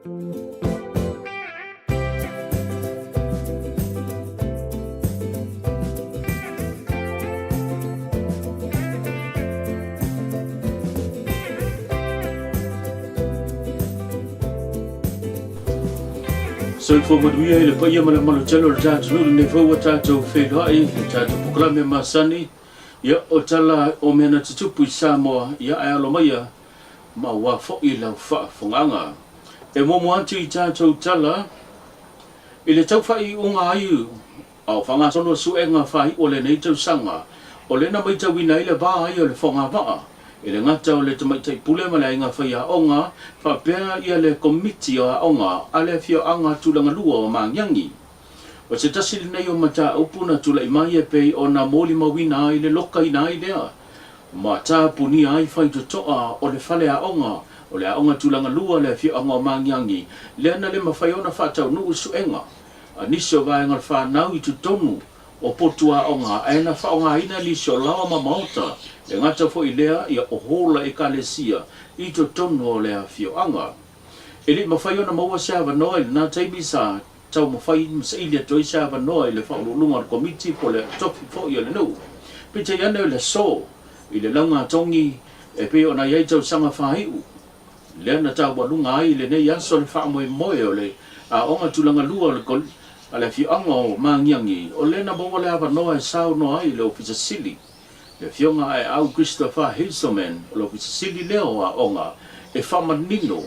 Soifua manuia i le paia ma le mamalu tele o le tatou nuu lenei foi ua tatou feiloai i le tatou polokalame masani ia o tala o mea na tutupu i Samoa ia ae alo maia ma aua foi lau faafofogaaga. E muamua atu i tatou tala i le tau faaiuga ai a o faagasolo suega faaiu o lenei tausaga, o lea na maitauina ai le va ai o le fogavaa i le gata o le Tamaitai Pule ma le Aiga Faiaoga faapea ia le Komiti o Aoga a le Afioaga Tulagalua o Magiagi. O se tasi lenei o mataupu na tulai mai e pei ona molimauina ai le lokaina ai lea ma tapunia ai faitotoa o le fale aoga o le Aoga Tulagalua a le Afioaga o Magiagi lea na le mafai ona faataunuu suega a nisi o vaega o le fanau i totonu o potu aoga ae na faaaogaina nisi o laoa ma maota e gata foi i lea ia o hola ekalesia i totonu o le afioaga. E le i mafai ona maua se avanoa i lena taimi sa taumafai ma saili atu ai se avanoa i le faauluuluga o le komiti po o le tofi foi o le nuu. Peitai ane o le aso i le laugatogi e pei ona i ai tausaga faaiu lea na taualuga ai i lenei aso le faamoemoe o le Aoga Tulaga Lua o le a le afioaga o Magiagi, o lea na maua le avanoa e saunoa ai le Ofisa Sili, le Afioga Aeau Christopher Hazelman, o le Ofisa Sili lea o Aoga, e faamanino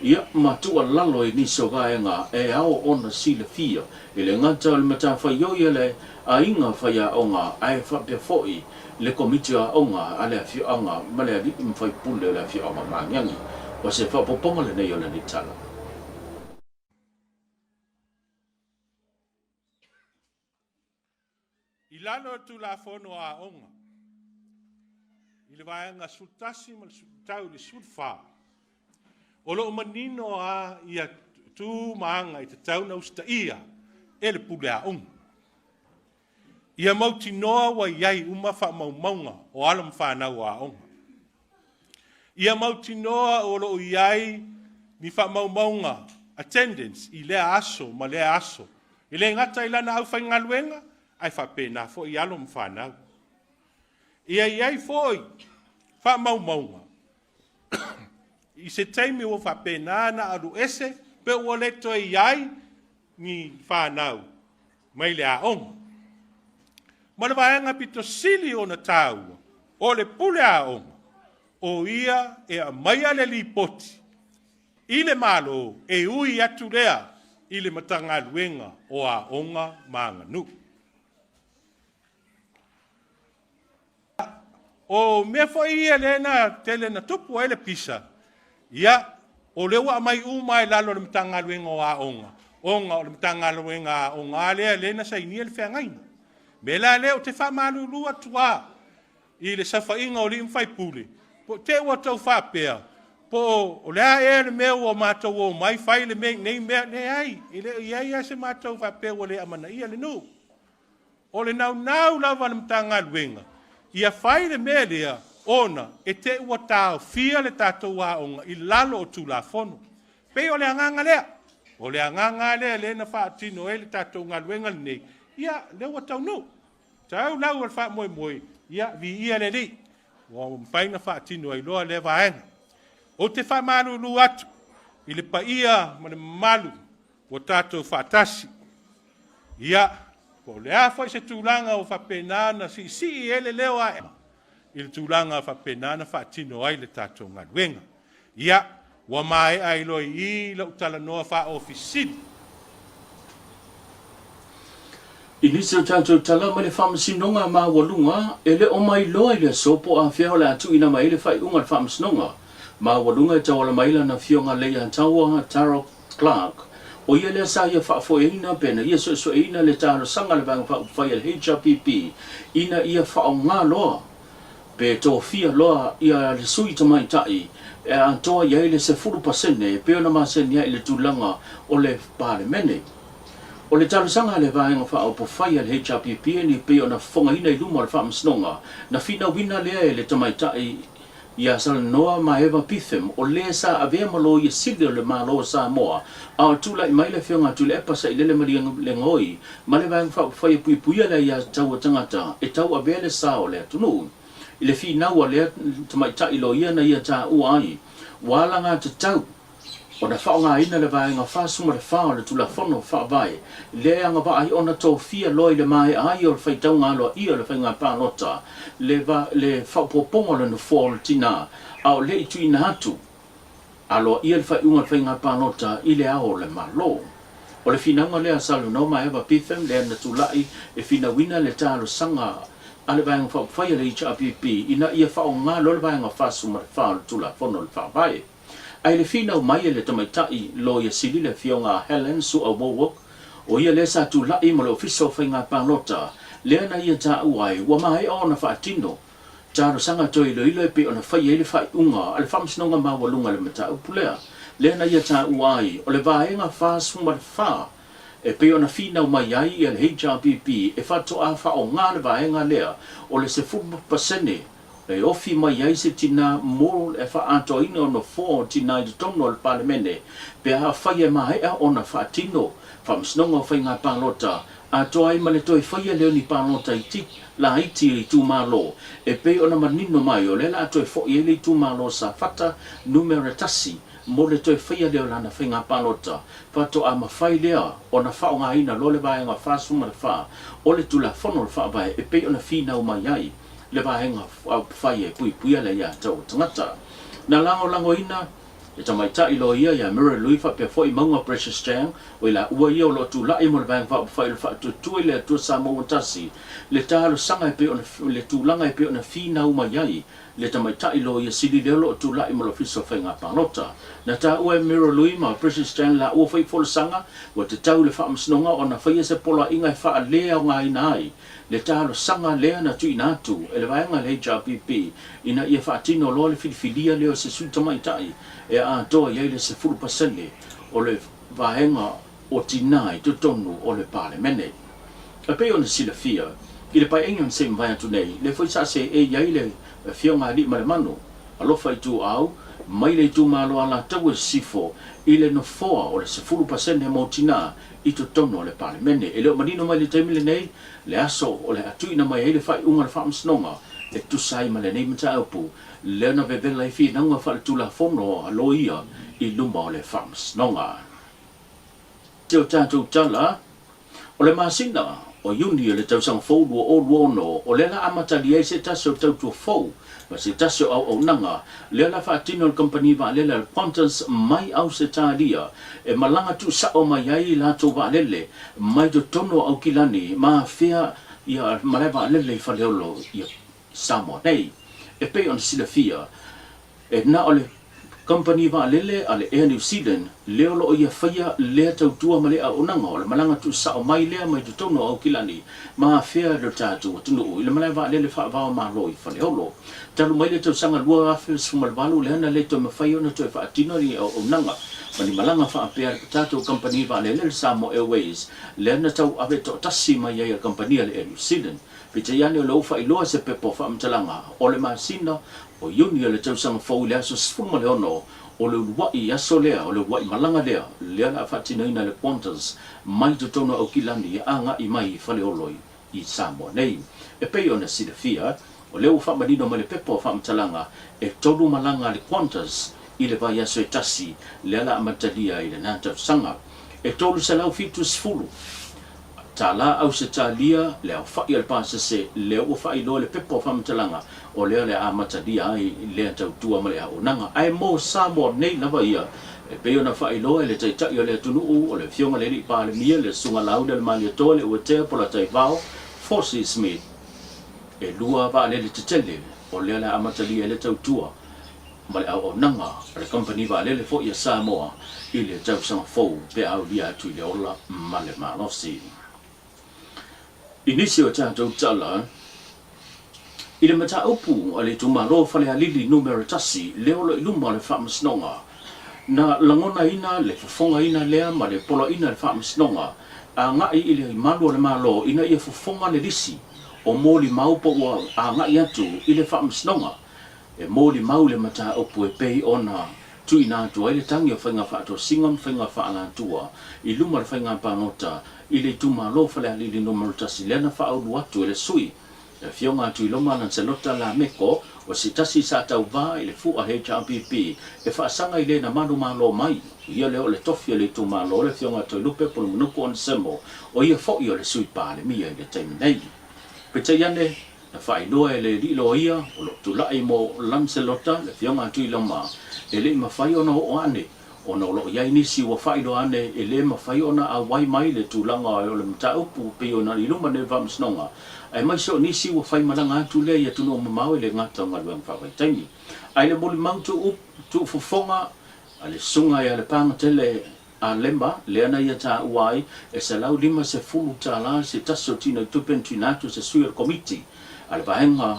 ia ma tuualalo i nisi o vaega e ao ona silafia e le gata o le matafaioi a le aiga faiaoga ae faapea foi le Komiti o Aoga a le Afioaga ma le Alii ma Faipule o le Afioaga o Magiagi. O se faaopoopoga lenei o lenei tala. I lalo o le Tulafono o Aoga i le Vaega 11 ma le tau i le 14, o lo o manino a ia tu ma aga e tatau ona usitaia e le pule aoga. Ia mautinoa ua i ai uma faamaumauga o alo ma fanau o aoga. Ia mautinoa o lo o i ai ni faamaumauga, attendance, i lea aso ma lea aso, e le gata i lana aufaigaluega, ae faapena foi alo ma fanau. Ia i ai foi faamaumauga i se taimi ua faapena ona aluese pe ua le toe i ai ni fanau mai le aoga. Ma le vaega pito sili ona taua, o le pule aoga, o ia e aumaia le lipoti i le Malo e ui atu lea i le Matagaluega o Aoga ma Aganuu. O mea foi ia lea na tele na tupu ai le pisa, ia, o lea ua aumai uma i lalo o le Matagaluega o Aoga, ona o le Matagaluega Aoga lava lea lea na sainia le feagaiga. O le mea la lea ou te faamalulu atu lava i le saofaiga o alii ma faipule, po o te i ua outou faapea, po o le a ea le mea ua matou omai fai le mea i nei mea. Leai, e le o i ai lava se matou faapea ua le amanaia le nuu. O le naunau lava a le Matagaluega ia fai le mea lea ona e te i ua taofia le tatou aoga i lalo o Tulafono. E pei o le agaga lea. O le agaga lava lea lea na faatino ai le tatou galuega lenei, ia lea ua taunuu. Tau lau o le faamoemoe, ia viia le Alii ua mafai ona faatino ai loa lea vaega. Ou te faamalulu atu i le paia ma le mamalu ua tatou faatasi. Ia, po o le a foi se tulaga ua faapena ona siisii ai le leo ae i le tulaga faapena ona faatino ai le tatou galuega. Ia, ua maea ai loa i i lou talanoa faaofisili. I nisi o tatou tala mai le Faamasinoga Maualuga, e le o mailoa i le aso po o afea o le a tuuina mai ai le faaiuga a le Faamasinoga Maualuga e tauala mai lana Afioga Leiataua Tarok Clark, ʻo ia lea sa ia faafoeina pe na ia suesueina le talosaga a le Vaega Faaupufai a le HRPP ina ia faaaoga loa pe tofia loa ia le sui tamaitai e atoa i ai le 10% e pei ona masani ai i le tulaga o le Palemene. O le talosaga a le Vaega Faaupufai a le HRPP e pei ona fofogaina i luma o le Faamasinoga, na finauina lea e le tamaitai. Ia Salanoa ma Eva Bitham, o le sa avea ma Loia Sili o le Malo o Samoa, a o tulai mai le Afioga a Tuilaepa Sailele Malielegaoi ma le Vaega Faaupufai e puipuia le aiatatau a tagata e tauavea le sa o le atunuu. I le finau a lea tamaitai loia na ia taua ai, ua alagatatau ona faaaogaina le Vaega 44 o le Tulafono Faavae lea e agavaa ai ona tofia loa i le maea ai o le faitauga aloaia o le faiga palota le le faaopoopoga o le nofoa o le tinā a o le i tuuina atu aloaia le faaiuga o le faiga palota i le Ao o le Malo. O le finauga lea a Salanoa ma Eva Betham lea na tulai e finauina le talosaga a le Vaega Faaupufai a le HRPP ina ia faaaoga loa le Vaega 44 o le Tulafono o le Faavae. Ae le finau mai e le tamaitai loia sili le afioga a Helen Sua Wowok, o ia lea sa tulai mo le Ofisa o Faiga Palota, lea na ia taua ai ua maea ona faatino talosaga toe iloilo e pei ona fai ai le faaiuga a le Faamasinoga Maualuga i le mataupu lea, lea na ia taua ai o le Vaega 44 e pei ona finau mai ai ia le HRPP e faatoa faaaoga le vaega lea o le 10% E ofi mai ai se tinā mo le faaatoaina o nofoa o tinā i totonu o le Palemene pe afai e maea ona faatino Faamasinoga o Faiga Palota atoa ai ma le toe faia lea o ni palota iti laiti i itumalo e pei ona manino mai o lea la a toe fo'i ai le itumalo o Safata numera 1 mo le toe faia lea o lana faiga palota faatoa mafai lea ona faaaogaina loa le Vaega 44 o le Tulafono o le Faavae e pei ona finau mai ai le vaega fai e puipuia le aiatatau o tagata. Na lagolagoina le tamaitai loia ia Muriel Lui faapea foi Mauga Precious Chang, o i laua ia o lo o tulai mo le Vaega Faaupufai o le Faatuatua i le Atua Samoa ua Tasi, le talosaga e pei ona le tulaga e pei ona finau mai ai le tamaitai loia sili lea o lo o tulai mo le Ofisa o Faiga Palota. Na taua e Muriel Lui ma Precious Chang laua foi folasaga ua tatau i le Faamasinoga ona faia se poloaiga e faaleaogaina ai le talosaga lea na tuuina atu e le vaega a le HRPP ina ia faatino loa le filifilia lea o se sui tamaitai e atoa i ai le 10% o le vaega o tinā i totonu o le Palemene. E pei ona silafia, i le Paeaiga na se i mavae atu nei, lea foi sa seei ai le Afioga Aliimalemanu, Alofa Ituau, mai le itumalo Alataua i Sisifo i le nofoa o le 10% mo tinā i totonu o le Palemene. E le o manino mai i le taimi lenei le aso o le a tuuina mai ai le faaiuga o le Faamasinoga e tusa ai ma lenei mataupu lea na vevela ai finauga faaletulafono a loia i luma o le Faamasinoga. Te o tatou tala, o le masina o Iuni o le tausaga fou 2026, o lea la amatalia ai se tasi o tautua fou ma se tasi o auaunaga lea la faatino e le kamupani vaalele a le Qantas mai Ausetalia e malaga tuusao mai ai i latou vaalele mai totonu o Aukilani ma afea ia malae vaalele i Faleolo i Samoa nei. E pei ona silafia, e na o le kamupani vaalele a le Air New Zealand lea o lo o ia faia lea tautua ma le auaunaga o le malaga tuusao mai lea mai totonu o Aukilani ma afea lo tatou atunuu i le malae vaalele faava-o-Malo i Faleolo. Talu mai le tausaga 2018 lea na le toe mafai ona toe faatino ni auaunaga ma ni malaga faapea a le tatou kamupani vaalele le Samoa Airways lea na tauave toatasi mai ai a le kamupani a le Air New Zealand. Peitai ane o lea ua faailoa se pepa o faamatalaga o le masina o Iuni o le tausaga fou i le aso 16 o le uluai aso lea, o le uluai malaga lea, lea o le a faatinoina e le Qantas mai totonu o Aukilani e agai mai i Faleolo i Samoa nei. E pei ona silafia, o lea ua faamanino mai le pepa o faamatalaga e tolu malaga a le Qantas i le vaiaso e tasi, lea o le a amatalia i lena tausaga. E 370 Tala Ausetalia, le aofai o le pasese, lea ua faailoa i le pepa o faamatalaga, o lea o le a amatalia ai lea tautua ma le auaunaga. Ae mo Samoa nei lava ia, e pei ona faailoa e le Taitai o le atunuu, o le Afioga i le Alii Palemia, le Susuga Laaulialemalietoa Leuatea Polataivao Fosi Smith, e lua vaalele tetele o lea o le a amatalia ai le tautua ma le auaunaga a le kamupani vaalele foi a Samoa i le tausaga fou pe a aulia atu i le ola ma le malosi. I nisi o tatou tala i le mataupu a le itumalo Falealili Numera 1 lea o lo i luma o le Faamasinoga, na lagonaina le fofogaina lea ma le poloaiina e le Faamasinoga agai i le malu o le Malo ina ia fofoga le lisi o molimau po ua agai atu i le Faamasinoga. E molimau le mataupu e pei ona tuuina atu ai le tagi o faiga faatosina ma faiga faaalatua i luma o le faiga palota i le itumalo Falealili Nu.1 lea na faaulu atu e le sui le Afioga a Tuiloma Lancelota Lameko o se tasi sa tauva i le fua HRPP e faasaga i le na manumalo mai o ia lea o le tofi o le itumalo le Afioga a Toelupe Pulumanuku Onesemo o ia foi o le Sui Palemia i le taimi nei. Peitai ane, Na faailoa e le alii loia o lo o tulai mo Lancelota le Afioga a Tuiloma e le i mafai ona oo ane ona o lo o i ai nisi ua faailoa ane e le mafai ona auai mai le tulaga o le mataupu pei ona i luma nei o le Faamasinoga aemaise o nisi ua faimalaga atu lea i atunuu mamao e le gata o galuega faavaitaimi ae le molimau tuufofoga a le Susuga ia Lepagatele A Lema, lea na ia taua ai, e $150 tala se tasi o tino i tupe na tuuina atu e se sui o le komiti a le vaega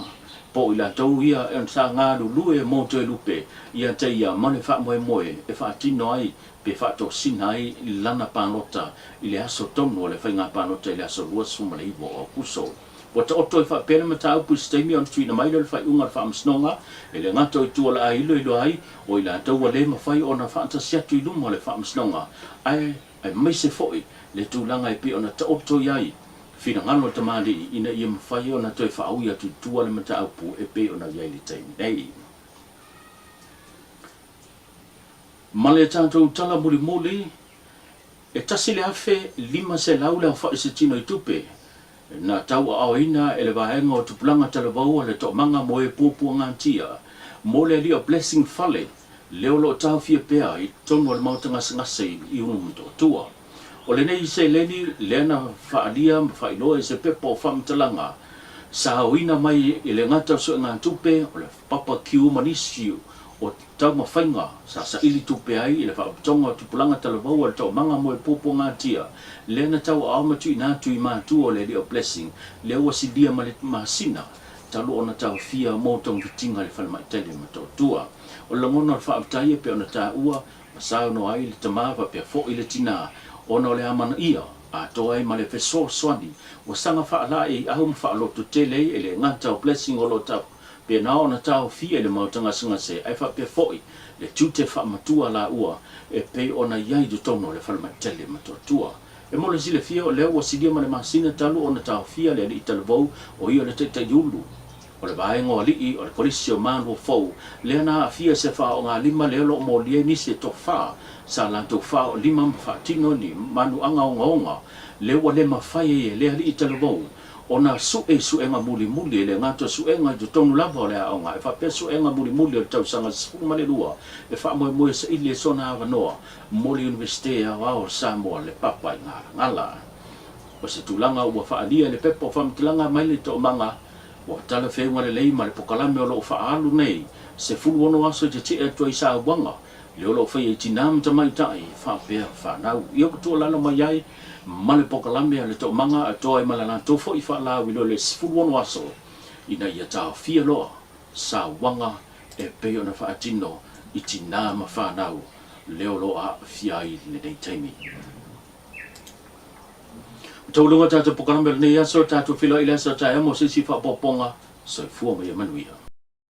po o i latou ia e sa galulue mo Toelupe ia te ia ma le faamoemoe e faatino ai pe faatosina ai lana palota i le aso tonu o le faiga palota i le aso 29 o Aokuso. Ua taoto ai faapea le mataupu i se taimi ona tuuina mai lea o le faaiuga a le Faamasinoga e le gata o i tua o le a iloilo ai o i latou ua le mafai ona faatasi atu i luma o le Faamasinoga ae aemaise foi le tulaga e pei ona taoto i ai finagalo o tamalii ina ia mafai ona toe faaui atu i tua le mataupu e pei ona i ai i le taimi nei. Ma le tatou tala mulimuli, e 1,500 le aofai se tino i tupe Na tauaaoina e le vaega o Tupulaga Talavou a le Toomaga mo e Puapuagatia mo le alii o Blessing Fale lea o lo o taofia pea i totonu o le maota gasegase i Ulumotootua. O lenei seleni lea na faaalia ma faailoa i se pepa o faamatalaga sa aoina mai i le gata o suegatupe o le papa kiu ma nisi o taumafaiga sa saili tupe ai i le Faalapotopotoga o Tupulaga Talavou a le Toomaga mo e Puapuagatia, lea na tauaao ma tuuina atu i matua o le Alii o Blessing, lea ua silia ma le masina talu ona taofia mo togafitiga i le falemai tele Motootua. O le lagona o le faafetai e pei ona taua ma saunoa ai le tama faapea foi le tinā ona o le amanaia atoa ai ma le fesoasoani ua saga faalaeiau ma faalototele ai e le gata o Blessing o lo o Pēnā ona taofia i le maota gasegase ae faapea foi le tiute faamatua laua e pei ona i ai i totonu o le falemai tele Matuatua. E mo le silafia o lea ua silia ma le masina talu ona taofia le alii talavou o ia o le taitaiulu o le vaega o alii o le Kolisi o Maluafou lea na aafia i se faaogalima lea o lo o molia ai nisi e toafa sa latou faaoolima ma faatino ni manuaga ogaoga lea ua le mafai ai e le alii talavou ona sue suega mulimuli e le gata o suega i totonu lava o le aoga e faapea suega mulimuli o le tausaga 12 e faamoemoe saili ai sona avanoa mo le Iunivesite Aoao o Samoa le papa i Galagala. O se tulaga ua faaalia e le pepa o faamatalaga mai le toomaga ua talafeuga lelei ma le pokalame o lo o faaalu nei 16 aso e tetee atu ai i sauaga lea o lo o faia i tinā ma tamaitai faapea fanau. Ia ua tuualalo mai ai ma le pokalame a le toomaga a toa ai ma le latou foi faalauiloa i le 16 aso ina ia taofia loa sauaga e pei ona faatino i tinā ma fanau lea o lo o aafia ai i lenei taimi. Ua tauluga tatou pokalame o lenei aso, tatou feiloai i le aso a taeao mo se isi faaopoopoga. Soifua ma ia manuia.